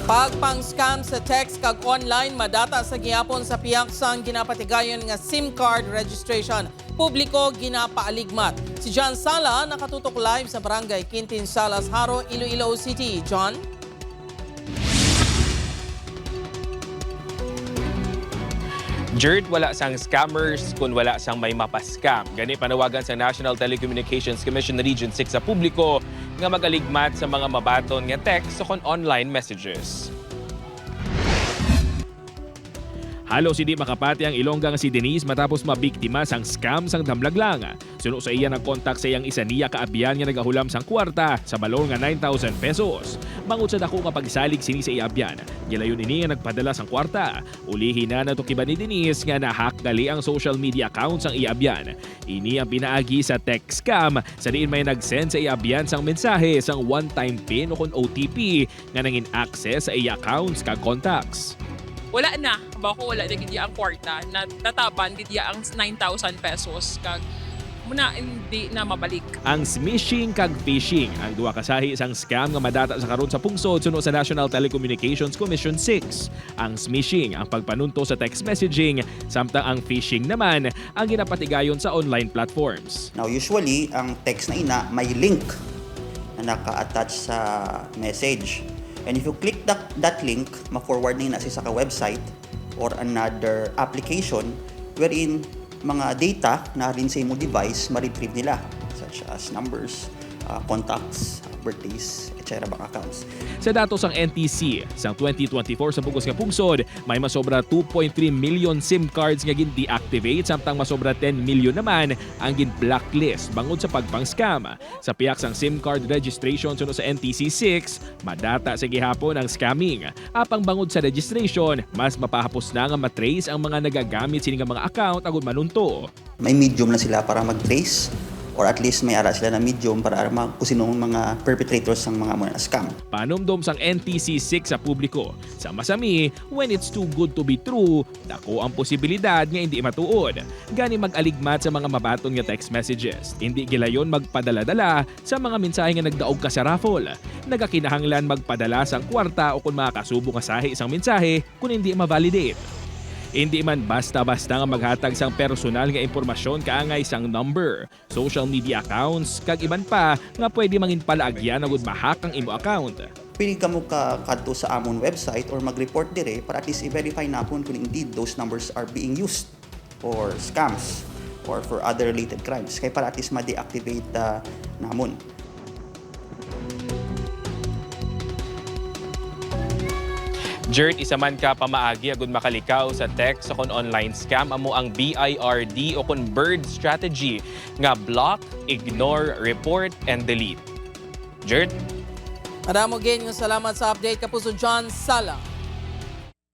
Pagpang-scam sa text kag online, madata sa gihapon sa piyaksang ginapatigayon nga SIM card registration. Publiko ginapaaligmat. Si John Sala nakatutok live sa Barangay Quintin Salas, Jaro, Iloilo City. John? Gert, wala sang scammers kung wala sang may mapascam. Gani panawagan sa National Telecommunications Commission Region 6 sa publiko nga magaligmat sa mga mabaton nga text o kon online messages. Halos hindi makapati ang Ilongga nga si Denise matapos mabiktima sang scam sang damlaglang. Suno sa iya nagkontak sa iyang isa niya kaabyan nga nagahulam sang kwarta sa balor nga 9,000 pesos. Bangod sa dako nga pagsalig sini sa iabyan, gilayon ini nga nagpadala sang kwarta. Ulihi na natukiban ni Denise nga nahack gali ang social media account sang iabyan. Ini ang pinaagi sa text scam sa diin may nagsend sa iabyan sang mensahe sang one-time PIN o kon OTP nga nangin access sa iya accounts kag contacts. Wala na. Bako wala na gid ang kwarta. Nataban gid ang 9,000 pesos kag muna hindi na mabalik. Ang smishing kag phishing ang duha ka sahi isang scam nga madata sa karon sa pungsod suno sa National Telecommunications Commission 6. Ang smishing ang pagpanunto sa text messaging, samtang ang phishing naman ang ginapatigayon sa online platforms. Now, usually, ang text na ina may link na naka-attach sa message. And if you click that link, ma-forward na ina sa ka website or another application wherein mga data na rin sa imo device ma-retrieve nila, such as numbers, contacts, birthdays, etc. bank accounts. Sa datos ang NTC, sang 2024 sa bugos nga pungsod, may masobra 2.3 million SIM cards nga gin-deactivate samtang masobra 10 million naman ang gin-blacklist bangod sa pagpang-scam. Sa piyak sang SIM card registration suno sa NTC 6, madata sa gihapon ang scamming. Apang bangod sa registration, mas mapahapos na nga matrace ang mga nagagamit sini nga mga account agud manunto. May medium na sila para mag-trace or at least may ara sila na medium para kung sino ang mga perpetrators ng mga mga scam. Panumdom sang NTC 6 sa publiko. Sa masami, when it's too good to be true, dako ang posibilidad nga hindi matuod. Gani mag-aligmat sa mga mabaton nga text messages. Hindi gilayon magpadala-dala sa mga mensahe nga nagdaog ka sa raffle. Nagakinahanglan magpadala sang kwarta o kung makakasubo nga sahi isang mensahe kung hindi ma-validate. Hindi man basta-basta nga maghatag sang personal nga impormasyon kaangay sang number, social media accounts, kag iban pa nga pwede mangin palaagyan agud ma-hack ang imo account. Pwede ka mo ka kadto sa amon website or mag-report dire para at least i-verify napon kung indeed those numbers are being used for scams or for other related crimes. Kaya para at least ma-deactivate namon. Gert, isa man ka pamaagi agud makalikaw sa text o kon online scam amo ang BIRD o kon BIRD strategy nga block, ignore, report, and delete. Gert? Madamo gid nga salamat sa update, Kapuso John Sala.